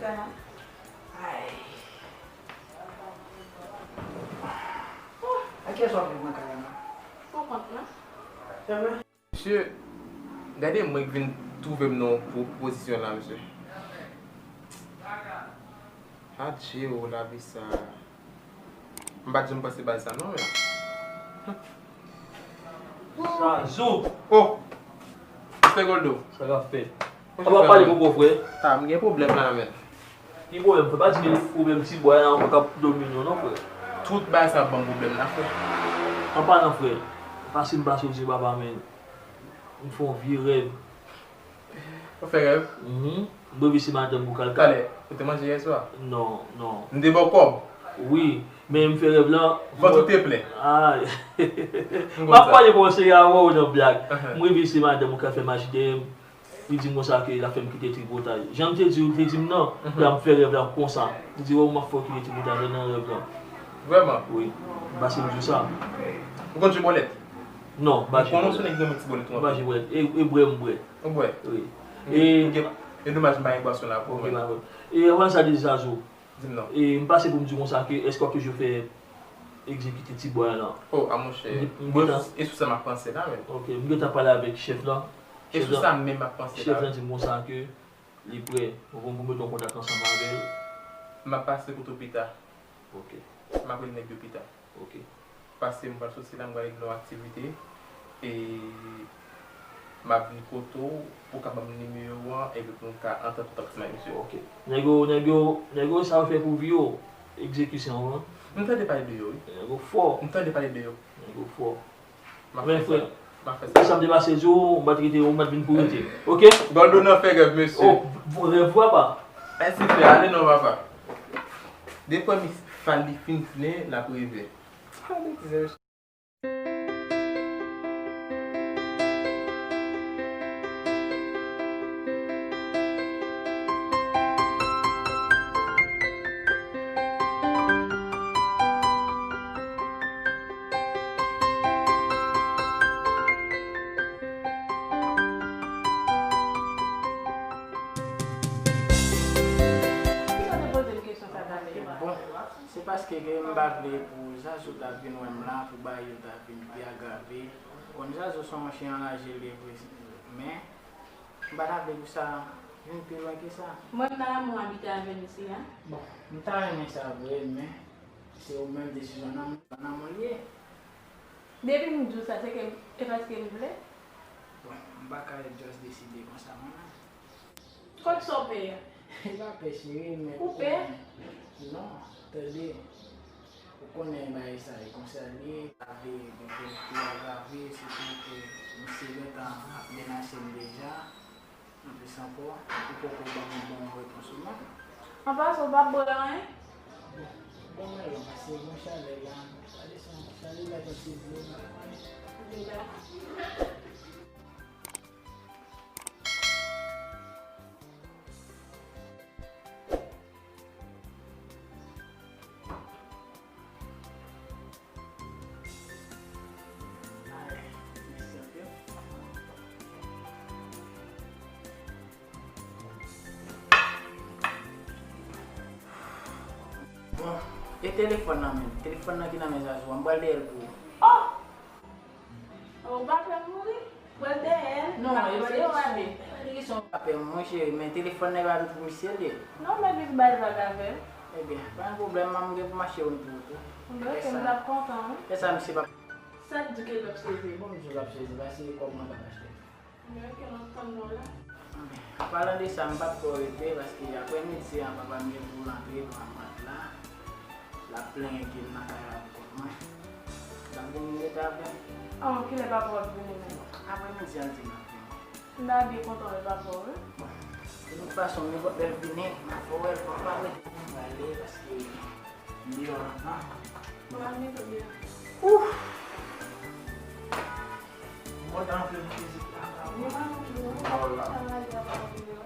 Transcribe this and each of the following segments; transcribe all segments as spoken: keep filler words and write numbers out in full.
Ay. A kiyès w ap viv nan kay la menm? Pou kont mwen. Se vre? Mesye, gade mwen k vin twouve m nan yon po-, pozisyon la, mesye. Adje o, lavi sa. M pa t janm panse bay sa non, men. Sa, zo. Oh! Mister Goldo. Sa k ap fèt? Ou ap pale poko, frè? Ah, m gen pwoblèm la, men. Ki pwoblèm, frè? Pa di m pwoblèm ti bwa la ankò k ap domine w non, frè. Tout bagay sa ap ban m pwoblèm la, frè. An palan, frè, pase m pase w di papa, men. M fè yon vye rèv. Ou fè rèv? Mhm. M reve se madanm ou k al ka. Talè, ou te manje yè swa? Non, non. M te ba w kòb? Wi, men m fè rèv lan. Vant ou te plen? Ah. M ap pale kòmsi a wè w nan blag. M reve se madanm ou k al fè maji dèyè m. Li di m konsa ke l ap fè m kite tripotay. Jan m te di w, li te di m non, mhm, la m fè rèv la konsa. Li di, wè, m ap fè w kite tripotay nan rèv la. Vrèman? Wi. M pase m di w sa. Ou konn jwe bòlèt? Non, m pa jwe bòlèt. M konnen w se nèg ki renmen ti bòlèt. M pa jwe bòlèt. E, e bwè, m bwè. Ou bwè? Wi. E, e domaj m pa gen bwason la pou mwen. Ok, pa pwoblèm. E anvan sa, di Zazo. Di m non. E m pase pou m di w konsa ke èske w ap toujou fè egzekite ti bwa lan? Oh, a monchè. M, m gentan, e sou sa m ap panse la menm. Ok, m gentan pale avèk chèf lan. E sou sa menm m ap panse la. Chèf lan di m konsa ke li prè. Bon, pou m mete an kontak ansanm avè l. M ap pase kote w pita. Ok. M ap rele nèg yo pita. Ok. Paske m pral soti la, m pral regle yon aktivite. E m ap vin kote w pou w ka ban m nimewo w an, epi pou m ka antre an kontak ansanm avèk misye. Ok. Nèg yo, nèg yo, nèg yo sa yo fè pou vi yo. Egzekisyon an. M tande pale de yo, wi. Nèg yo fò. M tande pale de yo. Nèg yo fò. M ap fè sa. M ap fè sa. Sa m te pase di w, m pa t rete, m pa t vin pou rete. Ok? Gòldo nan fè rèv, mesye. Oh, rèv papa. Ay, silvouplè, ale non, papa. Depi mis fal li fin plen, l ap reve. Bon, se paske ke m pa vle pou Zazo ta vin wè m la, pou bagay yo ta vin pi agrave. Konn Zazo se yon chen anraje l ye vre, men m pa ta vle pou sa vin pi lwen ke sa. Mwen, m ta renmen w abite avè m isi a. Bon, m ta renmen sa vre, men se ou menm desizyon nan, nan men w li ye. Depi m di w sa, se ke, e paske m vle. Bon, m pa ka just deside konsa, mwen menm. Kot sa w pè a? E pa pè, cheri, men ou pè? Non, tande. Ou konnen bagay sa e konsa l ye, sa vle vin pi agrave, sitou ke misye gentan ap menase m deja. Anplis ankò, ou poko ban m yon bon repons ou menm. An pasan, ou p ap bwè anyen? Bon, mwen yo, paske gen chalè la, gade sa, chalè la, yon ti dlo. Vin la. Bon, e telefòn nan menm? Telefòn nan ki nan men Zazo a, m pral dèyè l pou ou. Oh! Ou pa pè mouri? Pral dèyè l. Non, e pa kesyon, e pa kesyon pa pè, mon cheri, men telefòn nan e pa pou misye l ye. Non, men li bay vag avè l. Ebyen, pa gen pwoblèm, m gen pou m achte youn pou ou tou. Ebyen, ok, m t ap kontan, wi. Lè sa, misye p ap. Sa k di ke l p ap sezi? Bon, m di w l ap sezi, paske kòb mwen p ap achte. Ebyen, ok, m ap tann nou la. An palan de sa, m p ap twò rete, paske aprè midi an, papa m gen pou l antre nan mat la. L ap plenyen ke m nan kay la pou kont mwen. L ap vin rete avè m. Oh, kilè papa w ap vini menm? Aprè midi an, l di m ap vini. M ta byen kontan wè papa w, wi. Bon, de tout fason, nenpòt lè l vini, m ap fè w wè l, bon, m ap rete pou m prale, paske m deyò lontan. Bon, al mete w deyò. Ouf! M kontan anpil pou vizit la. Mwen pa kontan, non. Sa va, sa va.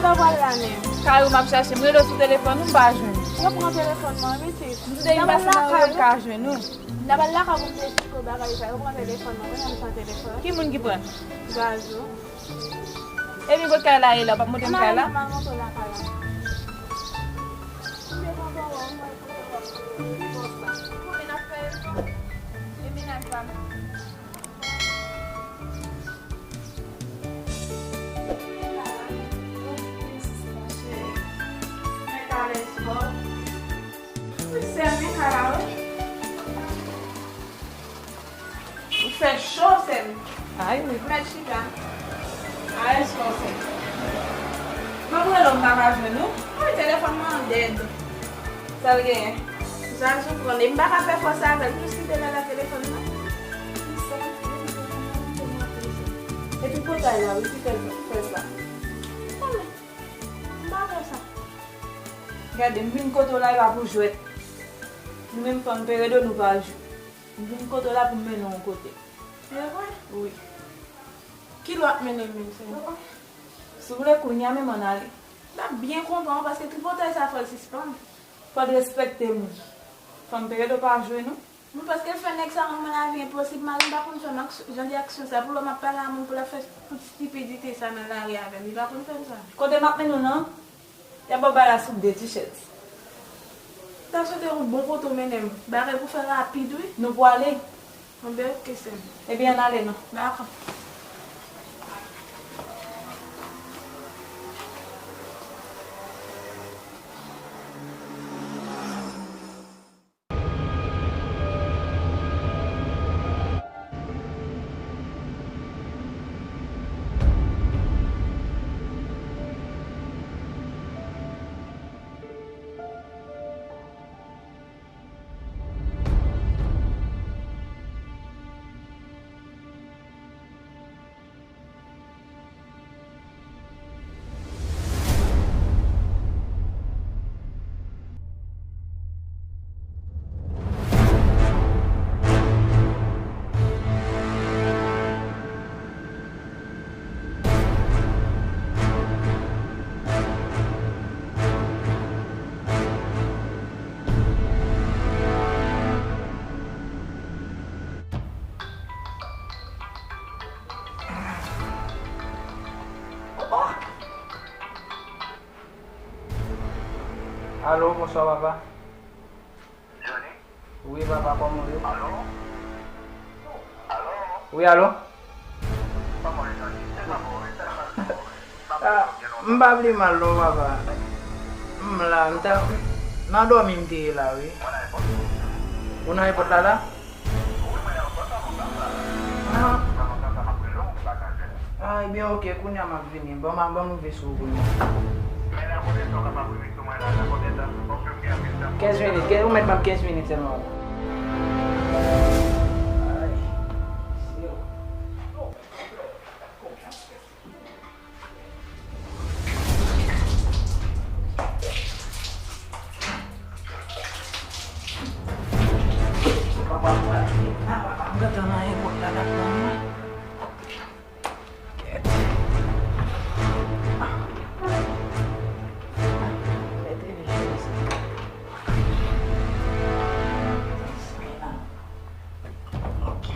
Sa pral la menm. Kay ou m ap chache, m rele w sou telefòn ou m pa jwenn. Yo pran telefòn mwen, pitit. M di depi m pase nan reyo m ka jwenn ou. N ap al lakay pou m te esplike w bagay sa. Yo pran telefòn mwen, kounye a m san telefòn. Ki moun ki pran? Zazou. Epi kot kay la ye la, w p ap montre m kay la? Ann ale, m al montre w lakay la. M te pran bò wè w, m al montre w bò sa. Kòman n ap fè yo? E mennaj pa m. Ou fè cho, sè m. Ay, wi. Mèt chita. A, èske w sè? Mwen, mwen, lòm pa ka jwenn ou. Wi, telefòn mwen an dèd. Sa l genyen? Zazou pran l. E m pa ka fè fòs avè l. Plis kite lè la telefòn nan. Epi potay la, wi, ki fè, ki fè sa. Kòman? M pa fè sa. Gade, m vin kote w la, e pa pou jwèt. Nou menm fanm Peredo, nou pa jwe. M vin kote w la pou m mennen w yon kote. E vre? Wi. Ki lè w ap mennen m menm, sè m? Si w vle kounye a menm ann ale. M ap byen konprann w, paske tripotay sa fò l sispann. Fò w respekte moun. Fanm Peredo pa jwe non. Mwen paske l fè nèg sa rann mwen lavi enposib, mari m pa konn fè m aksyon, jan de aksyon sa, pou lè m ap pale a moun pou l ap fè tout stipidite sa nan lari avè m, li pa konn fè m sa. Kote m ap mennen w nan? Y ap ba w bagay la sou de ti chèz. M ta swete yon bon kote w mennen m. Bagay pou fè rapid, wi. Nou pwale. Anben, oke, sè m. Ebyen, ann ale non. Dakò. Alo, bonswa papa. Johnny? Wi papa, kòman w ye? Alo? Alo? Wi, alo? Kòman w ye, Johnny? Se pa bon, wi, sa pase bon, wi. Ah, m pa vle mal non papa. M la, m ta nan dòmi m te ye la, wi. Ou nan ayewopò? Ou nan ayewopò la la? Ah. Ah, ebyen, oke, kounye a m ap vini. Ban m, ban m rive sou ou kounye a. Kenz minit, ou mèt ban m kenz minit sèlman. Ay, se yo. Papa, papa, papa, m gentan nan ayewopò la, l ap tann mwen. Kèt. Mete li jis. Ok.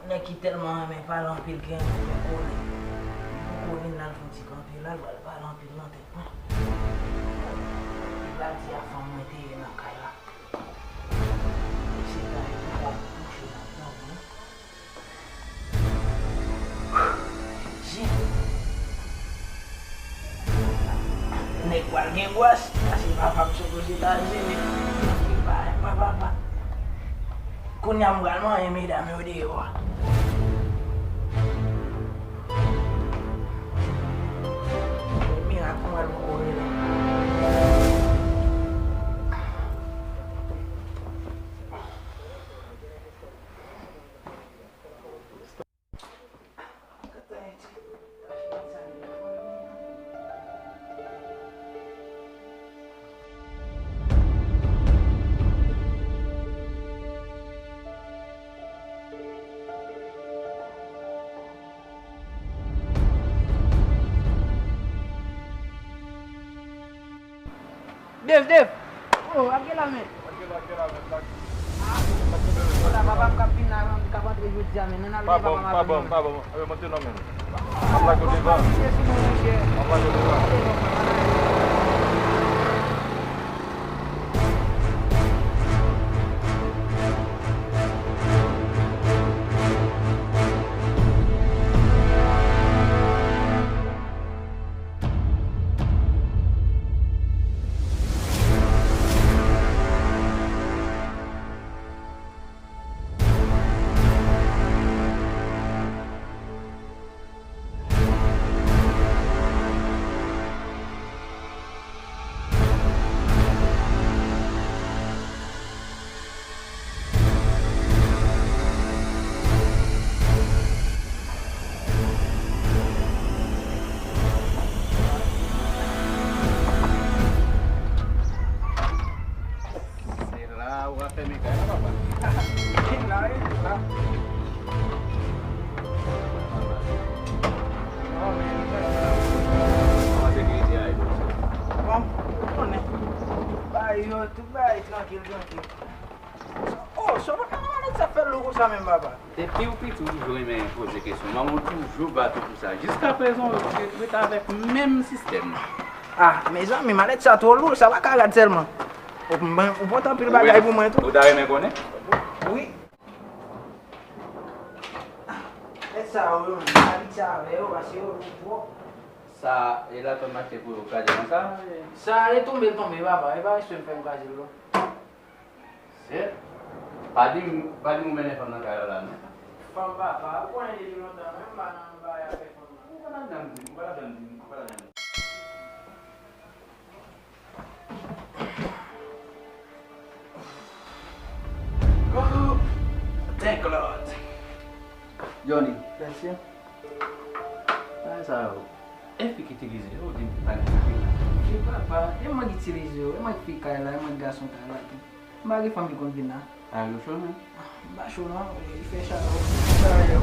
Nèg ki tèlman renmen pale anpil gen yon fè kole. Li poko vin la, l fè yon ti kanpe la, l pral pale anpil nan tèt mwen. Li pral di a fanm mwen te ye nan kay la. Mesye sa yo twò kouche ladan, wi. Jezi. Nèg pral gen bwès, paske papa m sot Ozetazini. Li pa renmen papa. Kounye a m pral manyen medam yo deyò a. Mirak mwen poko rele. Dave, Dave! Oh, ap gen la, men. Ap gen la, gen la, men. Sa k, sa k tonbe, men? Kòla, papa m k ap vin la, men, k ap antre jodi a, men. Ann al bay papa m avè nou, men. Pa bon, pa bon, pa bon. Anben, monte non, men. M ap lage w devan. M ap lage w devan. Se la ou va fèmen kay la, papa. Vin la, wi, vin la. Kòman sekirite a ye? Bon, ou konnen. Bagay yo, tout bagay trankil, trankil. Oh, solo pa nan malèt sa fè lou konsa menm, papa. Depi w piti, w toujou renmen poze kesyon. Manman w toujou bat ou pou sa. Jiskaprezan, w ret avèk menm sistèm nan. Ah, mezanmi, malèt sa twò lou, sa pa ka rad sèlman. Ou, mwen, ou pote anpil bagay pou mwen tou. Ou ta renmen konnen? Wi. Malèt sa yo, mwen abitye avè yo, paske yo lou twòp. Sa, e la, tòm achte pou yo kraze konsa, e? Sa, e tonbe l tonbe, papa. E pa respè m fè m kraze l, non. Sèt. Pa di m, pa di m ou mennen fanm nan kay la, non. Fanm papa, ou konnen depi lontan, mwen, m pa nan bagay afè fanm nan. Ou pa t ap janm di m, ou pa t ap janm di m, ou pa t ap janm di m. Oh, thank Lord. Johnny. Mèsi. Bagay sa yo. E fi ki itilize yo, ou di m pa gen fi la. E papa, e mwen ki itilize yo, e mwen ki fi kay la, e mwen ki gason kay la tou. M pa gen fanm ki konn vin la. A, yo cho menm? M pa cho non, li fè chalè, chalè